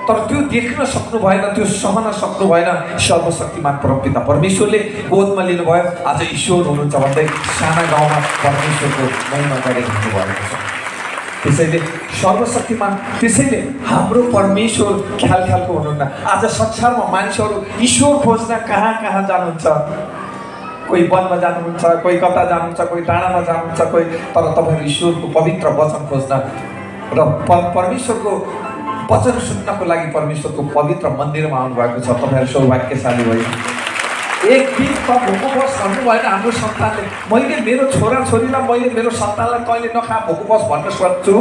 तर त्यो देख्न सक्नु भएन, त्यो सहन सक्नु भएन। सर्वशक्तिमान परमपिता परमेश्वरले गोदमा लिनुभयो। आज ईश्वर हुनुहुन्छ भन्दै साना गाउँमा परमेश्वरको महिमा गरेर हिँड्नुभएको छ। त्यसैले सर्वशक्तिमान, त्यसैले हाम्रो परमेश्वर ख्यालको हुनुहुन्न। आज संसारमा मानिसहरू ईश्वर खोज्न कहाँ कहाँ जानुहुन्छ, कोही वनमा जानुहुन्छ, कोही कता जानुहुन्छ, कोही डाँडामा जानुहुन्छ, कोही, तर तपाईँहरू ईश्वरको पवित्र वचन खोज्न र परमेश्वरको वचन सुन्नको लागि परमेश्वरको पवित्र मन्दिरमा आउनुभएको छ। तपाईँहरू सौभाग्यशाली भयो। एक दिन त भोको बस भन्नु भएन हाम्रो सन्तानले। मैले मेरो छोराछोरीलाई, मैले मेरो सन्तानलाई तैँले नखा भोको बस भन्न सक्छु,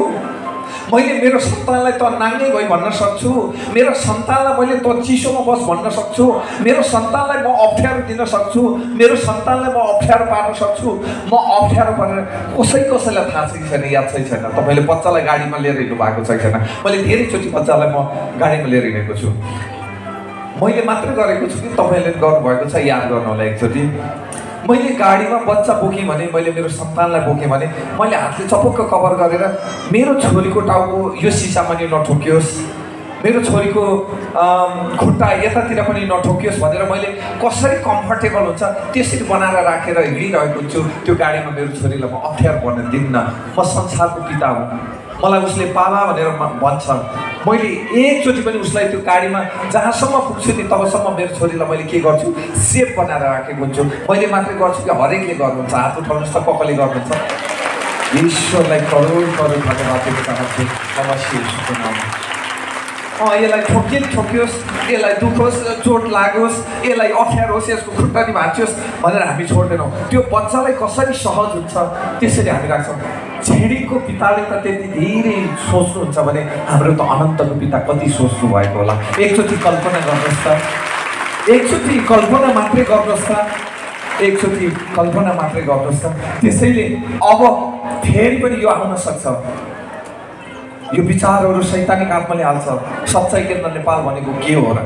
मैले मेरो सन्तानलाई त नाङ्गै भई भन्न सक्छु, मेरो सन्तानलाई मैले त चिसोमा बस भन्न सक्छु, मेरो सन्तानलाई म अप्ठ्यारो दिन सक्छु, मेरो सन्तानलाई म अप्ठ्यारो पार्न सक्छु। म अप्ठ्यारो पारेर कसैलाई थाहा छैन, याद छैन। तपाईँले बच्चालाई गाडीमा लिएर हिँड्नु भएको छैन। मैले धेरैचोटि बच्चालाई म गाडीमा लिएर हिँडेको छु। मैले मात्रै गरेको छु कि तपाईँले गर्नुभएको छ, याद गर्नु होला एकचोटि। मैले गाडीमा बच्चा बोकेँ भने, मैले मेरो सन्तानलाई बोकेँ भने मैले हातले चपक्क कभर गरेर मेरो छोरीको टाउको यो सिसामा नि नठोकियोस्, मेरो छोरीको खुट्टा यतातिर पनि नठोकियोस् भनेर मैले कसरी कम्फर्टेबल हुन्छ त्यसरी बनाएर राखेर हिँडिरहेको छु। त्यो गाडीमा मेरो छोरीलाई म अप्ठ्यारो पर्न दिन्न। म संसारको पिता हुँ, मलाई उसले बाबा भनेर भन्छ। मैले एकचोटि पनि उसलाई त्यो गाडीमा जहाँसम्म पुग्छु नि तबसम्म मेरो छोरीलाई मैले के गर्छु, सेफ बनाएर राखेको हुन्छु। मैले मात्रै गर्छु कि हरेकले गर्नुहुन्छ? हात उठाउनुहोस् त, कसले गर्नुहुन्छ? ईश्वरलाई करोड करोड धन्यवाद दिन चाहन्छु। नमस्ते ईश्वरको नाममा। यसलाई ठोकियोस्, यसलाई दुख होस्, चोट लागोस्, यसलाई अप्ठ्यारो होस्, यसको खुट्टा नि भाँचियोस् भनेर हामी छोड्दैनौँ। त्यो बच्चालाई कसरी सहज हुन्छ त्यसरी हामी राख्छौँ। छिडीको पिताले त त्यति धेरै सोच्नुहुन्छ भने हाम्रो त अनन्तको पिता कति सोच्नु भएको होला। एकचोटि कल्पना गर्नुहोस् त, एकचोटि कल्पना मात्रै गर्नुहोस् त, एकचोटि कल्पना मात्रै गर्नुहोस् त। त्यसैले अब फेरि पनि यो आउन सक्छ, यो विचारहरू शैतानिक आत्माले हाल्छ। सच्चाइ केन्द्र नेपाल भनेको के हो र?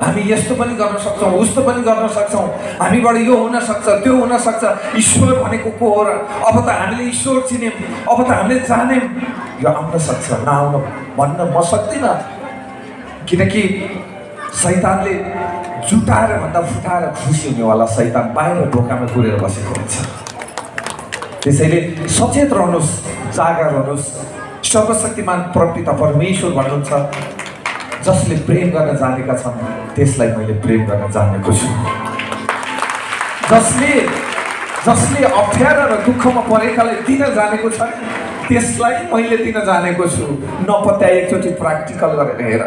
हामी यस्तो पनि गर्न सक्छौँ, उस्तो पनि गर्न सक्छौँ, हामीबाट यो हुन सक्छ, त्यो हुन सक्छ। ईश्वर भनेको को हो र? अब त हामीले ईश्वर चिन्यौँ, अब त हामीले जान्यौँ। यो आउन सक्छ, नआउन भन्न म सक्दिनँ, किनकि शैतानले जुटाएर भन्दा फुटाएर खुसी हुनेवाला शैतान बाहिर ढोकामा कुरेर बसेको हुन्छ। त्यसैले सचेत रहनुहोस्, जागा रहनुहोस्। सर्वशक्तिमान परमपिता परमेश्वर भन्नुहुन्छ, जसले प्रेम गर्न जानेका छन् त्यसलाई मैले प्रेम गर्न जानेको छु। जसले अप्ठ्यारो र दुःखमा परेकालाई दिन जानेको छ त्यसलाई मैले दिन जानेको छु। नपत्या एकचोटि प्र्याक्टिकल गरेर हेर।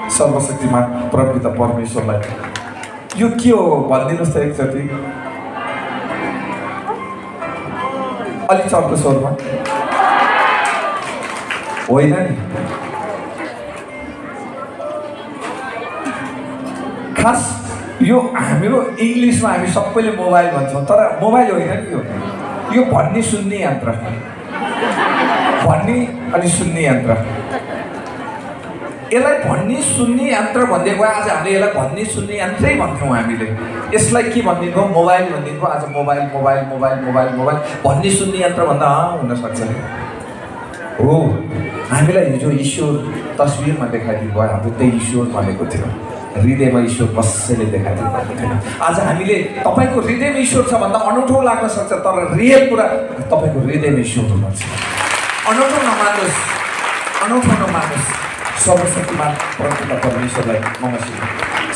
सर्वशक्तिमान परमपिता परमेश्वरलाई यो के हो भनिदिनुहोस् त एकचोटि, अलिक चर्को स्वरमा होइन नि। खास यो हाम्रो इङ्ग्लिसमा हामी सबैले मोबाइल भन्छौँ, तर मोबाइल होइन नि यो भन्ने सुन्ने यन्त्र, भन्ने अनि सुन्ने यन्त्र। यसलाई भन्ने सुन्ने यन्त्र भनिदिएको आज हामीले यसलाई भन्ने सुन्ने यन्त्रै भन्थ्यौँ हामीले। यसलाई के भनिदिनु? मोबाइल भनिदिनु। आज mobile mobile mobile mobile mobile भन्ने सुन्ने यन्त्र भन्दा हुनसक्छ हो। हामीलाई हिजो ईश्वर तस्बिरमा देखाइदिनु भयो, हाम्रो त्यही ईश्वर भनेको थियो। हृदयमा ईश्वर कसैले देखाइदिनु भएको थिएन। आज हामीले तपाईँको हृदयमा ईश्वर छ भन्दा अनौठो लाग्न सक्छ, तर रियल कुरा तपाईँको हृदयमा ईश्वर हुनुहुन्छ। अनौठो नमान्नुहोस्, अनौठो नमान्नुहोस्। सर्वशक्तिमान परमपिता परमेश्वरलाई नमस्कार।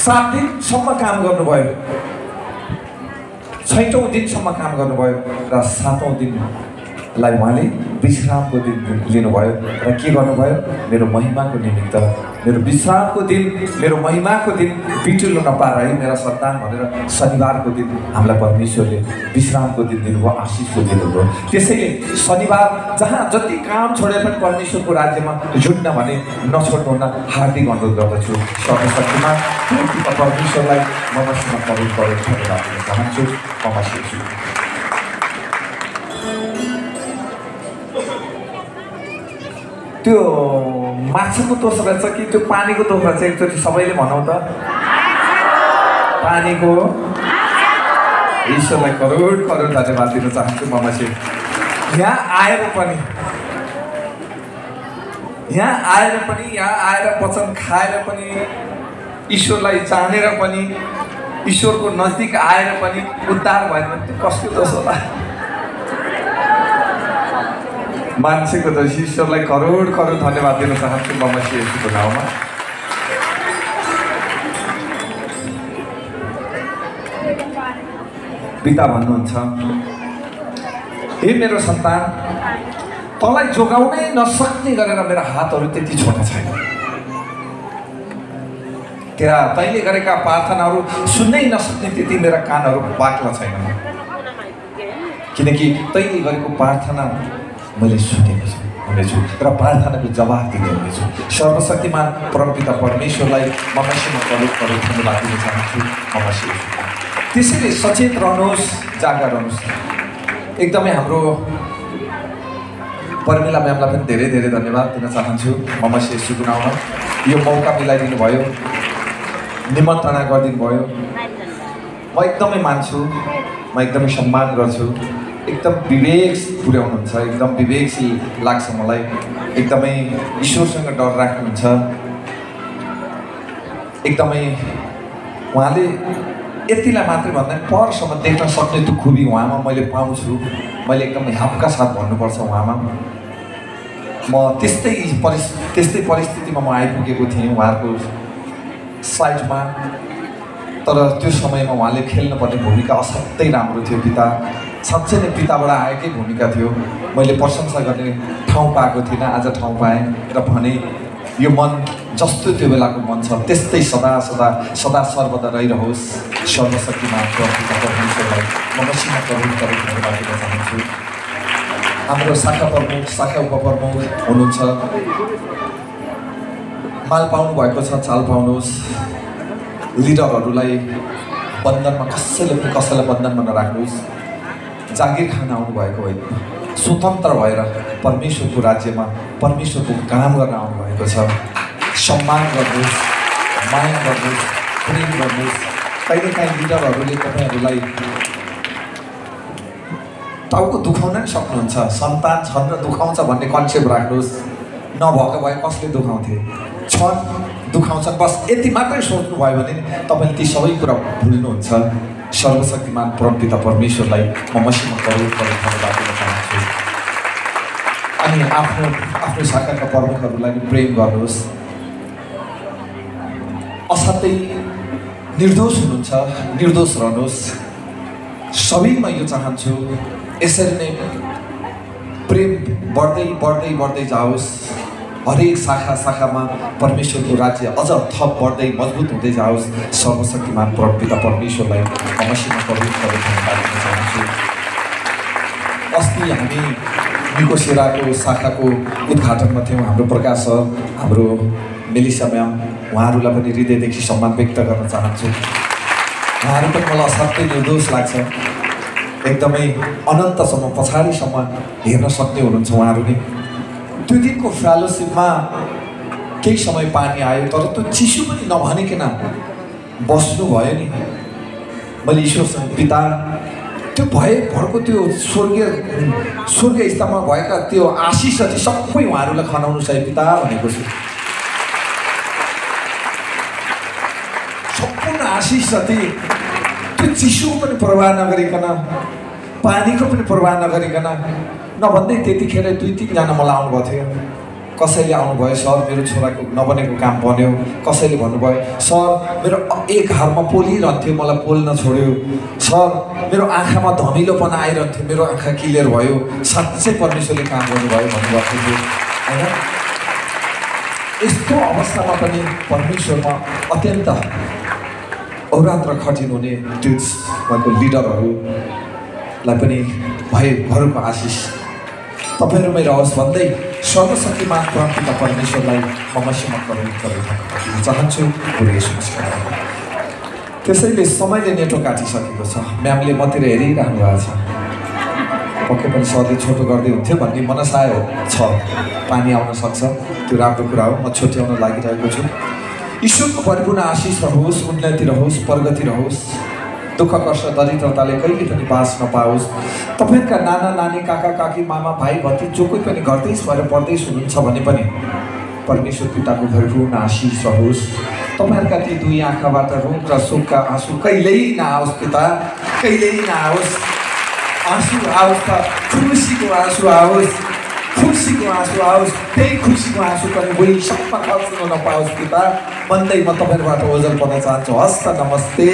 7 दिनसम्म काम गर्नुभयो, 6औँ दिनसम्म काम गर्नुभयो र 7औँ दिनलाई उहाँले विश्रामको दिन लिनुभयो र के गर्नुभयो? मेरो महिमाको निमित्त, मेरो विश्रामको दिन, मेरो महिमाको दिन बिटुलो नपार है मेरा सन्तान भनेर शनिबारको दिन हामीलाई परमेश्वरले विश्रामको दिन दिनुभयो, आशिषको दिन दिनुभयो। त्यसैले शनिबार जहाँ जति काम छोडेर पनि परमेश्वरको राज्यमा जुट्न भने नछोड्नुहुन हार्दिक अनुरोध गर्दछु। सर्वशक्तिमान परमेश्वरलाई नमस्कार करोड करोड धन्यवाद दिन चाहन्छु। नमस्कार। त्यो माछाको दोष रहेछ कि त्यो पानीको दोष रहेछ? एकचोटि सबैले भनौँ त, पानीको। ईश्वरलाई करोड करोड धन्यवाद दिन चाहन्छु। ममासी यहाँ आएर पनि यहाँ आएर वचन खाएर पनि, ईश्वरलाई जानेर पनि, ईश्वरको नजिक आएर पनि उद्धार भएन भने त्यो कसको दोष होला? मान्छेको त ईश्वरलाई करोड करोड धन्यवाद दिन चाहन्छु म मसिएको नाउँमा। पिता भन्नुहुन्छ, हे मेरो सन्तान, तँलाई जोगाउनै नसक्ने गरेर मेरा हातहरू त्यति छोटा छैन। तैँले गरेका प्रार्थनाहरू सुन्नै नसक्ने त्यति मेरा कानहरू बाक्ला छैन। किनकि तैँले गरेको प्रार्थना मैले सुनेको हुनेछु र प्रार्थनाको जवाफ दिने हुनेछु। सर्वशक्तिमान परमपिता परमेश्वरलाई म मसिनो करोड करोड धन्यवाद दिन चाहन्छु। म मसिनो त्यसैले सचेत रहनुहोस्, जागा रहनुहोस्। एकदमै हाम्रो पर्मिला म्यामलाई पनि धेरै धेरै धन्यवाद दिन चाहन्छु। म मसिएको गुनाउमा यो मौका मिलाइदिनु भयो, निमन्त्रणा गरिदिनु भयो। म एकदमै मान्छु, म एकदमै सम्मान गर्छु। एकदम विवेक पुर्याउनुहुन्छ, एकदम विवेकशील लाग्छ मलाई। एकदमै ईश्वरसँग डर राख्नुहुन्छ। एकदमै उहाँले यतिलाई मात्रै भन्दैन, परसम्म देख्न सक्ने त्यो खुबी उहाँमा मैले पाउँछु। मैले एकदमै हापका साथ भन्नुपर्छ उहाँमा। म त्यस्तै परिस्थितिमा म आइपुगेको थिएँ उहाँहरूको साइडमा। तर त्यो समयमा उहाँले खेल्नुपर्ने भूमिका असाध्यै राम्रो थियो। पिता साँच्चै नै पिताबाट आएकै भूमिका थियो। मैले प्रशंसा गर्ने ठाउँ पाएको थिइनँ, आज ठाउँ पाएँ र भने यो मन जस्तो त्यो बेलाको मन छ त्यस्तै सदा सदा सदा सर्वदा रहिरहोस्। सर्वशक्तिमान परमेश्वरलाई म मसिनो करोड करोड धन्यवाद दिन चाहन्छु। हाम्रो शाखा प्रमुख, शाखा उपप्रमुख हुनुहुन्छ, माल पाउनु भएको छ, चाल पाउनुहोस्। लिडरहरूलाई बन्धनमा कसैलाई बन्धनमा नराख्नुहोस्। जागिर खान आउनुभएको होइन, स्वतन्त्र भएर परमेश्वरको राज्यमा परमेश्वरको काम गर्न आउनुभएको छ। सम्मान गर्नुहोस्, माया गर्नुहोस्, प्रेम गर्नुहोस्। कहिलेकाहीँ लिडरहरूले तपाईँहरूलाई टाउको दुखाउन नि सक्नुहुन्छ। सन्तान छन् र दुखाउँछ भन्ने कन्सेप्ट राख्नुहोस्। नभएको भए कसले दुखाउँथे? छन्, दुखाउँछन्, बस यति मात्रै सोच्नुभयो भने तपाईँले ती सबै कुरा भुल्नुहुन्छ। सर्वशक्तिमान परमपिता परमेश्वरलाई म मसिनो करोड करोड धन्यवाद दिन चाहन्छु। अनि आफ्नो शाखाका प्रमुखहरूलाई पनि प्रेम गर्नुहोस्। असाध्यै निर्दोष हुनुहुन्छ, निर्दोष रहनुहोस्। सबैमा यो चाहन्छु, यसरी नै प्रेम बढ्दै बढ्दै बढ्दै जाओस्। हरेक शाखामा परमेश्वरको राज्य अझ थप बढ्दै मजबुत हुँदै जाओस्। सर्वशक्तिमान परमपिता परमेश्वरलाई मसिनो करोड करोड धन्यवाद दिन चाहन्छु। अस्ति हामी निकोसेराको शाखाको उद्घाटनमा थियौँ। हाम्रो प्रकाश सर, हाम्रो मेलिसा म्याम, उहाँहरूलाई पनि हृदयदेखि सम्मान व्यक्त गर्न चाहन्छु। उहाँहरू पनि मलाई असाध्यै निर्दोष लाग्छ। एकदमै अनन्तसम्म पछाडिसम्म हेर्न सक्ने हुनुहुन्छ उहाँहरू नै। त्यो दिनको फेलोसिपमा केही समय पानी आयो, तर त्यो चिसो पनि नभनिकन बस्नुभयो नि। मैले ईश्वरसँग, पिता त्यो भरको त्यो स्वर्गीय स्तरमा भएका त्यो आशिषहरू सबै उहाँहरूलाई खनाउनुहोस् है पिता भनेको छु। सम्पूर्ण आशिष जति त्यो चिसो पनि प्रवाह नगरिकन, पानीको पनि प्रवाह नगरिकन, नभन्दै त्यतिखेर 2-3 जना मलाई आउनुभएको थियो। कसैले आउनुभयो, सर मेरो छोराको नबनेको काम बन्यो। कसैले भन्नुभयो, सर मेरो एक हारमा पोलिरहन्थ्यो, मलाई पोल्न छोड्यो। सर मेरो आँखामा धमिलोपना आइरहन्थ्यो, मेरो आँखा क्लियर भयो। साँच्चै परमेश्वरले काम गर्नुभयो भन्नुभएको थियो होइन। यस्तो अवस्थामा पनि परमेश्वरमा अत्यन्त अहोरात्र खटिन हुने त्यो उहाँको लिडरहरूलाई पनि भरको आशिष तपाईँहरूमै रहोस् भन्दै सर्वशक्तिमान परमपिता परमेश्वरलाई म मसिनो करोड करोड दिन चाहन्छु। त्यसैले समयले नेटो काटिसकेको छ। म्यामले मतिर हेरिरहनु भएको छ। पक्कै पनि सरले छोटो गर्दै हुन्थ्यो भन्ने मनसाय छ। पानी आउन सक्छ, त्यो राम्रो कुरा हो। म छुट्याउन लागिरहेको छु। ईश्वरको परिपूर्ण आशिष रहोस्, उन्नति रहोस्, प्रगति रहोस्। दुःख कष्ट दरिद्रताले कहिले पनि बास नपाओस्। तपाईँहरूका नाना नानी, काका काकी, मामा भाइ भति जो कोही पनि गर्दैछ भएर पढ्दैछ हुनुहुन्छ भने पनि परमेश्वर पिताको भरिपूर्ण आशिष रहोस्। तपाईँहरूका ती दुई आँखाबाट रोग र शोकका आँसु कहिल्यै नआओस् पिता, कहिल्यै नआओस्। आँसु आओस् त खुसीको आँसु आओस्। खुसीको आँसु आओस्, त्यही खुसीको आँसु पनि भुइँसम्म खल्चिन नपाओस् पिता भन्दै म तपाईँबाट ओझल पर्न चाहन्छु। हस्त नमस्ते।